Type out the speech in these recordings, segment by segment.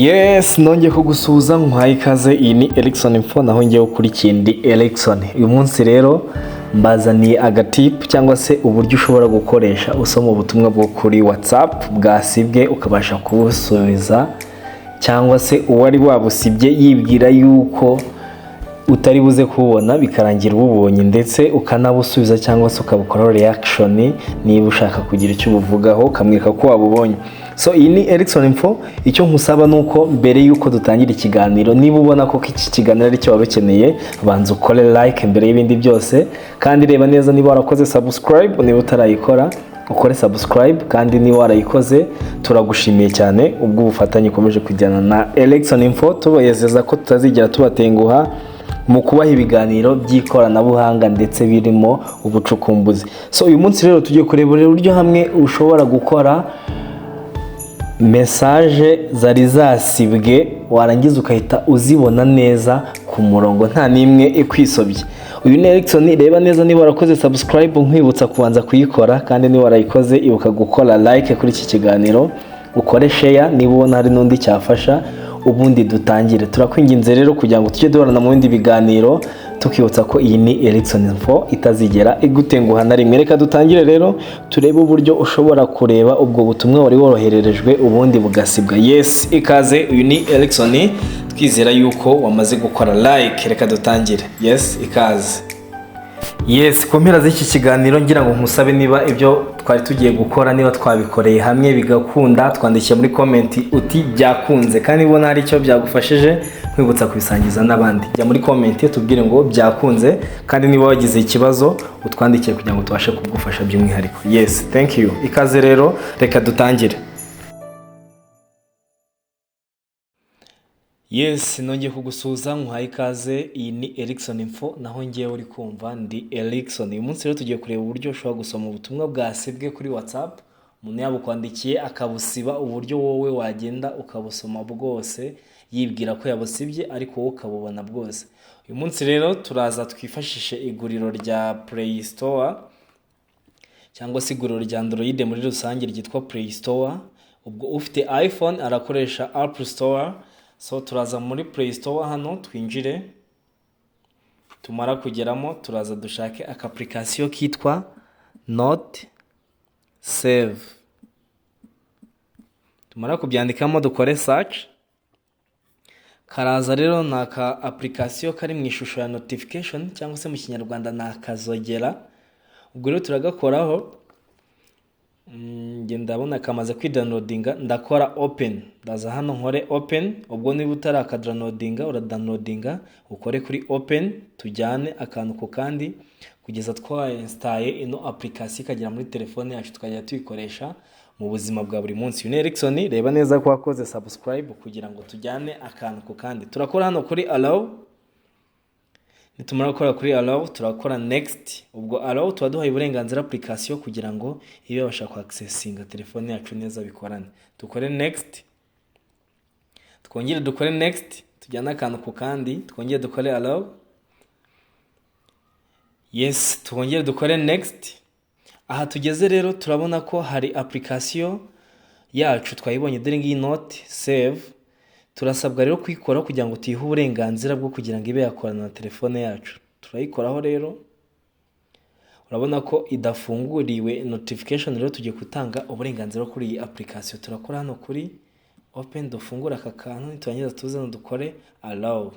Yes, nongeye kugusuhuza, nkuhaye ikaze. Iyi ni Ericsson Info, naho ngiye ukurikiye ndi Ericsson. Uyu munsi rero mbazaniye agatipu cyangwa se uburyo ushobora gukoresha usoma ubutumwa bwo kuri WhatsApp bwasibwe, ukabasha kubusubiza, cyangwa se uwari wabusibye yibwira yuko utari buze kububona, bikarangira ububonye, ndetse ukanabusubiza cyangwa se ukabukoraho reaction niba ushaka kugira icyo ubuvugaho, ukamwereka ko wabubonye. So iyi ni Ericsson Info. Icyo nkusaba ni uko mbere y'uko dutangira ikiganiro, niba ubona ko iki kiganiro ari cyo wari ukeneye, banza ukore like mbere y'ibindi byose, kandi reba neza niba warakoze subscribe. Niba utarayikora, ukore subscribe, kandi niba warayikoze turagushimiye cyane ubwo ubufatanye ukomeje kujyana na Ericsson Info. Tubezeza ko tutazigera tubatenguha mu kubaha ibiganiro by'ikoranabuhanga ndetse birimo ubucukumbuzi. So uyu munsi rero tugiye kureba uburyo hamwe ushobora gukora message zari zasibwe, warangiza ukahita uzibona neza ku murongo, nta n'imwe ikwisobye. Uyu ni Ericsson. Reba neza niba warakoze subscribe, nkwibutsa kubanza kuyikora, kandi niba warayikoze ibuka gukora like kuri iki kiganiro, ukore share niba ubona hari n'undi cyafasha, ubundi dutangire. Turakwinginze rero kugira ngo tujye duhorana mu bindi biganiro, tukibutsa ko iyi ni Ericsson Info itazigera igutenguha na rimwe. Reka dutangire rero turebe uburyo ushobora kureba ubwo butumwa wari worohererejwe ubundi bugasibwa. Yes, ikaze. Uyu ni Ericsson, twizera yuko wamaze gukora like. Reka dutangire. Yes, ikaze. Yes, ku mpera z'iki kiganiro ngira ngo nkusabe, niba ibyo twari tugiye gukora, niba twabikoreye hamwe bigakunda, twandikiye muri comment uti "Byakunze". Kandi niba hari icyo byagufashije, nkwibutsa kubisangiza n'abandi. Jya muri comment tubwire ngo "Byakunze", kandi niba wagize ikibazo utwandikiye kugira ngo tubashe kugufasha by'umwihariko. Yes, thank you. Ikaze rero, reka dutangire. Yes, nongeye kugusuhuza, nkuhaye ikaze. Iyi ni Ericsson Info, naho ngewe uri kumva ndi Ericsson. Uyu munsi rero tugiye kureba uburyo ushobora gusoma ubutumwa bwasibwe kuri WhatsApp, umuntu yabukwandikiye akabusiba, uburyo wowe wagenda ukabusoma bwose yibwira ko yabusibye, ariko wowe ukabubona bwose. Uyu munsi rero turaza twifashishe iguriro rya Play Store, cyangwa se iguriro rya Android muri rusange ryitwa Play Store. Ubwo ufite iPhone arakoresha Apple Store. So turaza muri Play Store hano twinjire. Tumara kugeramo, turaza dushake aka application kitwa Note Save. Tumara kubyandikamo dukore search, karaza. Rero ni aka application kari mu ishusho ya notification, cyangwa se mu Kinyarwanda ni akazogera. Ubwo rero turagakoraho. Njye ndabona kamaze kwidownloadinga, ndakora open. Ndaza hano nkore open. Ubwo niba utarakadownloadinga, uradownloadinga ukore kuri open, tujyane akantu ku kandi kugeza twainstaye ino application ikagera muri telefone yacu, tukajya tuyikoresha mu buzima bwa buri munsi. Uyu ni Ericsson. Reba neza ko wakoze subscribe kugira ngo tujyane akantu ku kandi. Turakora hano kuri allow. Nitumara gukora kuri allow, turakora next. Ubwo allow tuba duhaye uburenganzira application kugira ngo ibe yabasha ku telefone yacu neza, bikorane. Dukore next, twongere dukore next, tujyane akantu ku kandi, twongere dukore allow. Yes, twongere dukore next. Aha tugeze rero turabona ko hari application yacu twayibonye, dore ngiyi Note Save. Turasabwa rero kuyikora kugira ngo tuyihe uburenganzira bwo kugira ngo ibe yakorana na telefone yacu. Turayikoraho rero, urabona ko idafunguriwe notification. Rero tugiye gutanga uburenganzira kuri iyi application. Turakora hano kuri open, dufungure aka kantu, niturangiza tuze hano dukore allow.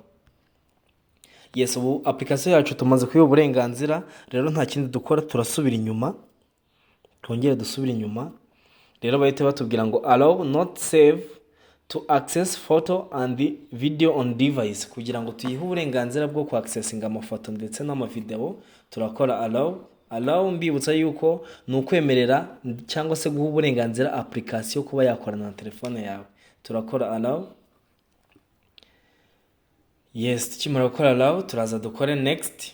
Yes, ubu application yacu tumaze kuyiha uburenganzira. Rero nta kindi dukora, turasubira inyuma, twongere dusubire inyuma. Rero bahita batubwira ngo "Allow Note Save to access photo and video on device". Kugira ngo tuyihe uburenganzira bwo ku accessinga amafoto ndetse n'amavideo, turakora allow. Allow, mbibutsa yuko ni ukwemerera cyangwa se guha uburenganzira application kuba yakorana na telefone yawe. Turakora allow. Yes, tukimara gukora allow, turaza dukore next.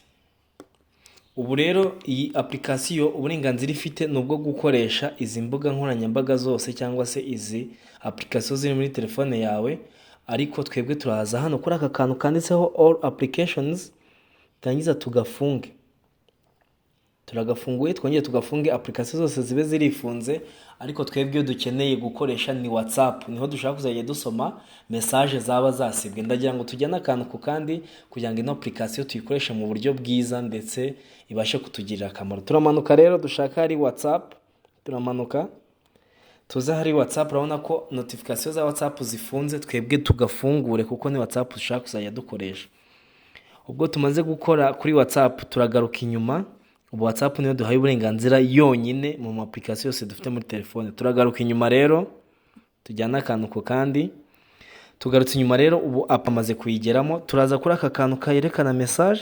Ubu rero iyi application uburenganzira ifite ni ubwo gukoresha izi mbuga nkoranyambaga zose, cyangwa se izi application ziri muri telefone yawe. Ariko twebwe turaza hano kuri aka kantu kanditseho all applications, turangiza tugafunge. Turagafunguye, twongere tugafunge, application zose zibe zirifunze. Ariko twebwe iyo dukeneye gukoresha ni WhatsApp, niho dushaka kuzajya dusoma message zaba zasibwe. Ndagira ngo tujyane akantu ku kandi kugira ngo ino application tuyikoreshe mu buryo bwiza ndetse ibashe kutugirira akamaro. Turamanuka rero dushaka hari WhatsApp, turamanuka tuze hari WhatsApp. Urabona ko notification za WhatsApp zifunze, twebwe tugafungure kuko ni WhatsApp dushaka kuzajya dukoresha. Ubwo tumaze gukora kuri WhatsApp, turagaruka inyuma. Ubu WhatsApp niyo duhaye uburenganzira yonyine mu ma application yose dufite muri telefone. Turagaruka inyuma rero, tujyane akantu ku kandi. Tugarutse inyuma rero, ubu app amaze kuyigeramo. Turaza kuri aka kantu kerekana message,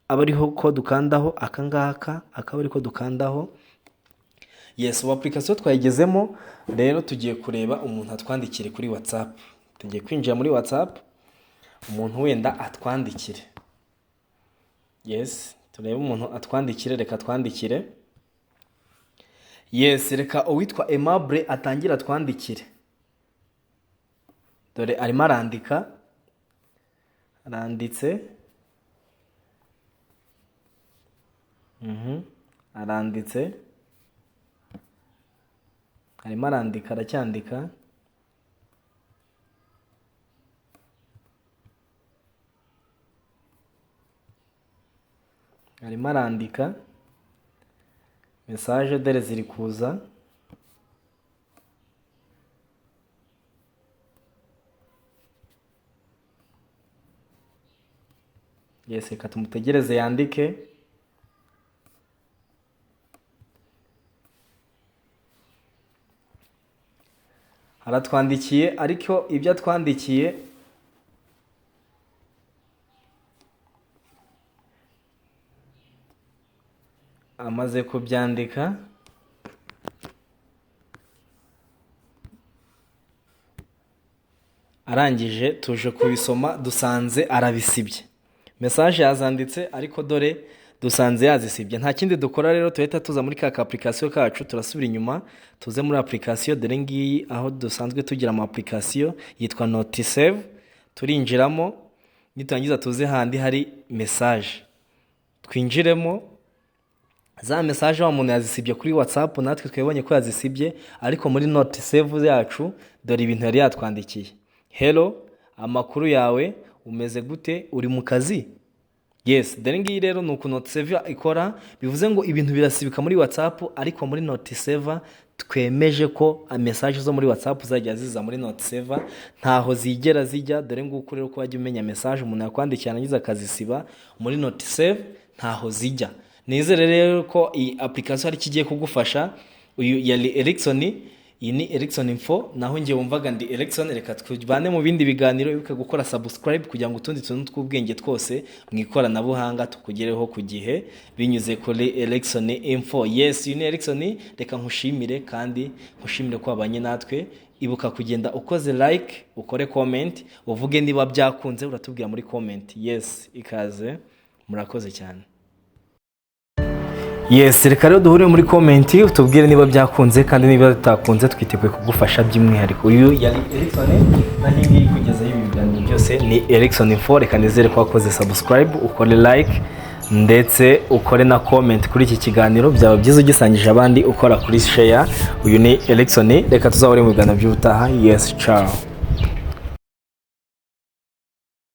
aba ariho ko dukandaho, aka ngaka akaba ariko dukandaho. Yes, ubu application twayigezemo. Rero tugiye kureba umuntu atwandikire kuri WhatsApp. Tugiye kwinjira muri WhatsApp, umuntu wenda atwandikire. Yes, turebe umuntu atwandikire, reka twandikire. Yes, reka uwitwa Aimable atangire atwandikire. Dore arimo arandika, aranditse, aranditse, arimo arandika, aracyandika. Arimo arandika message, dore ziri kuza. Yes, reka tumutegereze yandike. Aratwandikiye, ariko ibyo atwandikiye amaze kubyandika. Arangije tuje kubisoma dusanze arabisibye. Message yazanditse, ariko dore dusanze yazisibye. Nta kindi dukora rero, tuhita tuza muri ka application kacu. Turasubira inyuma tuze muri application, dore ngiyi aho dusanzwe tugira ama application, yitwa Notisave. Turinjiramo, niturangiza tuze handi hari message, twinjiremo. Za message wa muntu yazisibye kuri WhatsApp, natwe twebonye ko yazisibye, ariko muri Notisave yacu dore ibintu yari yatwandikiye: hello, amakuru yawe, umeze gute, uri mu kazi? Yes, dore ngiyi rero ni uku Notisave ikora. Bivuze ngo ibintu birasibika muri WhatsApp, ariko muri Notisave twemeje ko message zo muri WhatsApp zajya ziza muri Notisave, ntaho zigera zijya. Dore nguko rero ko wajya umenya message umuntu yakwandikiye arangiza akazisiba, muri Notisave ntaho zijya. Nizere rero ko iyi application hari ikigiye kugufasha. Uyu yari Erickson, iyi ni Erickson Info, naho ngiye wumvaga ndi Erickson. Reka tubane mu bindi biganiro, wibuke gukora subscribe kugira ngo utundi tuntu tw'ubwenge twose mu ikoranabuhanga tukugereho ku gihe binyuze kuri Erickson Info. Yes, uyu ni Erickson, reka nkushimire kandi nkushimire ko wabanye natwe. Ibuka kugenda ukoze like, ukore comment, uvuge niba byakunze, uratubwira muri comment. Yes, ikaze, murakoze cyane. Yes, reka rero duhure muri comment utubwire niba byakunze, kandi niba bitakunze twiteguye kugufasha by'umwihariko. Uyu yari Erickson, naho iyi ngiyi kugezaho ibi biganiro byose ni Erickson Info. Reka nizere ko wakoze subscribe, ukore like ndetse ukore na comment kuri iki kiganiro. Byaba byiza ugisangije abandi ukora kuri share. Uyu ni Erickson, reka tuzahure mu biganiro by'ubutaha. Yes, ciao.